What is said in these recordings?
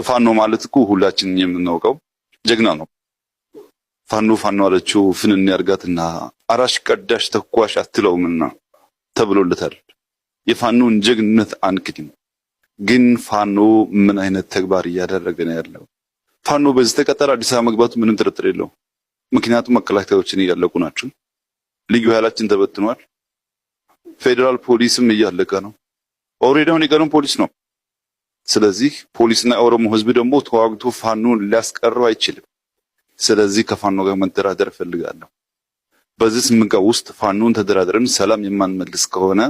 ፋኖ ማለት እኮ ሁላችንም የምናውቀው ጀግና ነው። ፋኖ ፋኖ አለችው ፍንን ያርጋትና አራሽ ቀዳሽ ተኳሽ አትለውምና ተብሎለታል። የፋኖን ጀግንነት አንክድም። ግን ፋኖ ምን አይነት ተግባር እያደረገ ነው ያለው? ፋኖ በዚህ ተቀጠረ አዲስ አበባ መግባቱ ምንም ጥርጥር የለው። ምክንያቱም መከላከያዎችን እያለቁ ናቸው። ልዩ ኃይላችን ተበትኗል። ፌዴራል ፖሊስም እያለቀ ነው። Already አሁን የቀረው ፖሊስ ነው። ስለዚህ ፖሊስና የኦሮሞ ህዝብ ደግሞ ተዋግቶ ፋኖን ሊያስቀረው አይችልም። ስለዚህ ከፋኖ ጋር መደራደር እፈልጋለሁ። በዚህ 8 ቀን ውስጥ ፋኖን ተደራድረን ሰላም የማንመልስ ከሆነ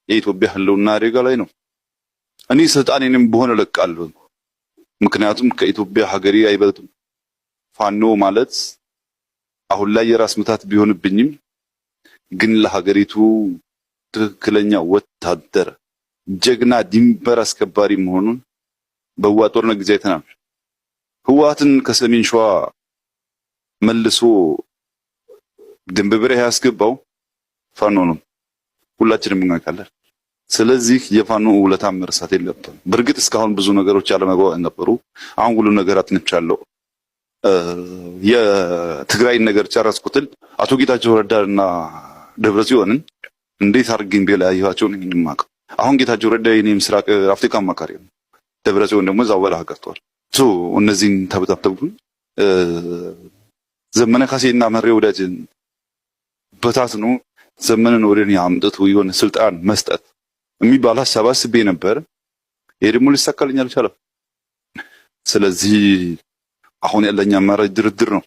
የኢትዮጵያ ህልውና አደጋ ላይ ነው። እኔ ስልጣኔንም በሆነ እለቃለሁ። ምክንያቱም ከኢትዮጵያ ሀገሬ አይበልጥም። ፋኖ ማለት አሁን ላይ የራስ ምታት ቢሆንብኝም ግን ለሀገሪቱ ትክክለኛ ወታደር፣ ጀግና፣ ድንበር አስከባሪ መሆኑን በህወሓት ጦርነት ጊዜ አይተናል። ህወሓትን ከሰሜን ሸዋ መልሶ ድንብብሬ ያስገባው ፋኖ ነው። ሁላችንም እናውቃለን። ስለዚህ የፋኖ ውለታ መርሳት የለብንም። በእርግጥ እስካሁን ብዙ ነገሮች ያለመግባባት ነበሩ። አሁን ሁሉ ነገር አጥንቻለሁ። የትግራይን ነገር ጨረስኩትን አቶ ጌታቸው ረዳና ደብረ ጽዮንን እንዴት አድርጌ እንደለያየኋቸው ነው የማውቀው። አሁን ጌታቸው ረዳ የኔ ምስራቅ አፍሪካ አማካሪ ነው። ደብረ ጽዮን ደግሞ እዛው በረሃ ቀርቷል። እነዚህን ተበታተብኩኝ። ዘመነ ካሴና መሬ ወዳጅን በታትኖ ዘመንን ወደ እኔ አምጥቶ የሆነ ስልጣን መስጠት የሚባል ሀሳብ አስቤ ነበር። ይሄ ደግሞ ሊሳካልኝ አልቻለም። ስለዚህ አሁን ያለኝ አማራጭ ድርድር ነው።